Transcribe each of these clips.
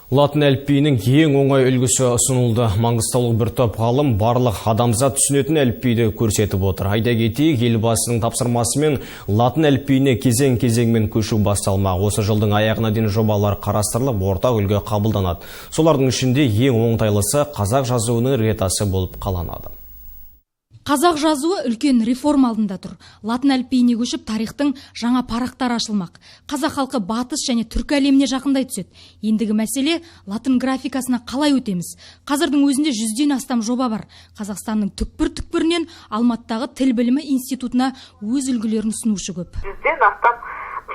Латын әліпбиінің ең оңай үлгісі ұсынылды. Маңғыстаулық бір топ ғалым барлық адамзат түсінетін әліпбиді көрсетіп отыр. Айта кетейік, елбасының тапсырмасымен латын әліпбиіне кезең-кезеңмен көшу басталмақ. Осы жылдың аяғына дейін жобалар қарастырылып, ортақ үлгі қабылданады. Солардың ішінде ең оңтайлысы қазақ жазуының іргетасы болып қаланады. Қазақ жазуы үлкен реформа алдында тұр. Латын әліпбиіне көшіп, тарихтың жаңа парақтары ашылмақ. Қазақ халқы батыс және түркі әлеміне жақындай түседі. Ендігі мәселе — латын графикасына қалай өтеміз? Қазірдің өзінде 100-ден астам жоба бар. Қазақстанның түкпір-түкпірінен Алматыдағы тіл білімі институтына өз үлгілерін ұсынушы көп. 100-ден астам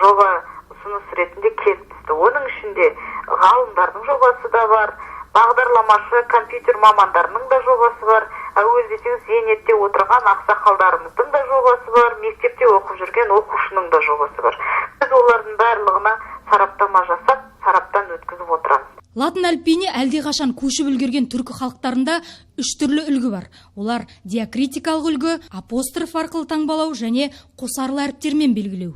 жоба ұсыныс ретінде келіп түсті. Оның ішінде ғалымдардың жобасы да бар, бағдарламашы, компьютер мамандарының да жобасы бар, әуел десеңіз, зейнетте отырған ақсақалдарымыздың да жобасы бар, мектепте оқып жүрген оқушының да жобасы бар. Біз олардың барлығына сараптама жасап, сараптан өткізіп отырамыз. Латын әліпбиіне әлдеқашан көшіп үлгерген түркі халықтарында үш түрлі үлгі бар. Олар: диакритикалық үлгі, апостроф арқылы таңбалау және қосарлы әріптермен белгілеу.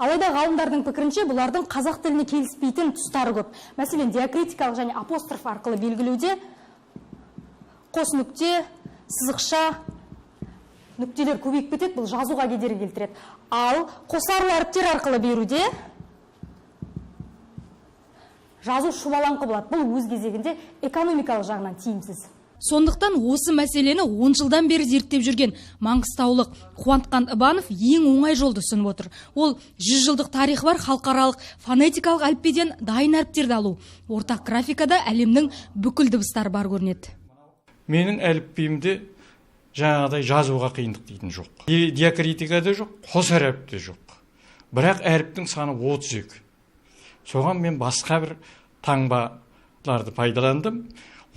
Алайда ғалымдардың пікірінше, бұлардың қазақ тіліне келіспейтін тұстары көп. Мәселен, диакритикалық және апостроф арқылы белгілеуде қос нүкте, сызықша, нүктелер көбейіп кетеді, бұл жазуға кедергі келтіреді. Ал қосарлы әріптер арқылы беруде жазу шұбалаңқы болады. Бұл өз кезегінде экономикалық жағынан тиімсіз. Сондықтан осы мәселені 10 жылдан бері зерттеп жүрген маңғыстаулық Қуантқан Ыбанов ең оңай жолды ұсынып отыр. Ол — 100 жылдық тарихы бар халықаралық фонетикалық әліпбиден дайын әріптерді алу. Ортақ графикада әлемнің бүкіл дыбыстары бар көрінеді. Менің әліпбиімде жаңағыдай жазуға қиындық дейтін жоқ. Диакритика да жоқ, қос әріп те жоқ. Бірақ әріптің саны 32. Соған мен басқа бір таңбаларды пайдаландым.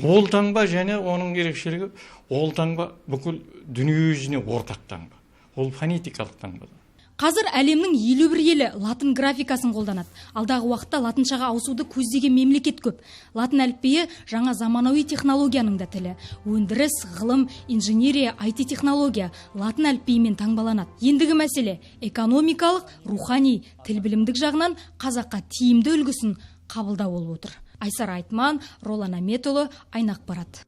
Ол таңба және оның ерекшелігі, ол таңба бүкіл дүние жүзіне ортақ таңба. Ол фонетикалық таңба. Қазір әлемнің 51 елі латын графикасын қолданады. Алдағы уақытта латыншаға ауысуды көздеген мемлекет көп. Латын әліпбиі — жаңа заманауи технологияның да тілі. Өндіріс, ғылым, инженерия, IT технология латын әліпбиімен таңбаланады. Ендігі мәселе — экономикалық, рухани, тіл білімдік жағынан қазаққа тиімді үлгісін қабылдау болып отыр. Айсара Айтман, Ролан Аметұлы, Айна Ақпарат.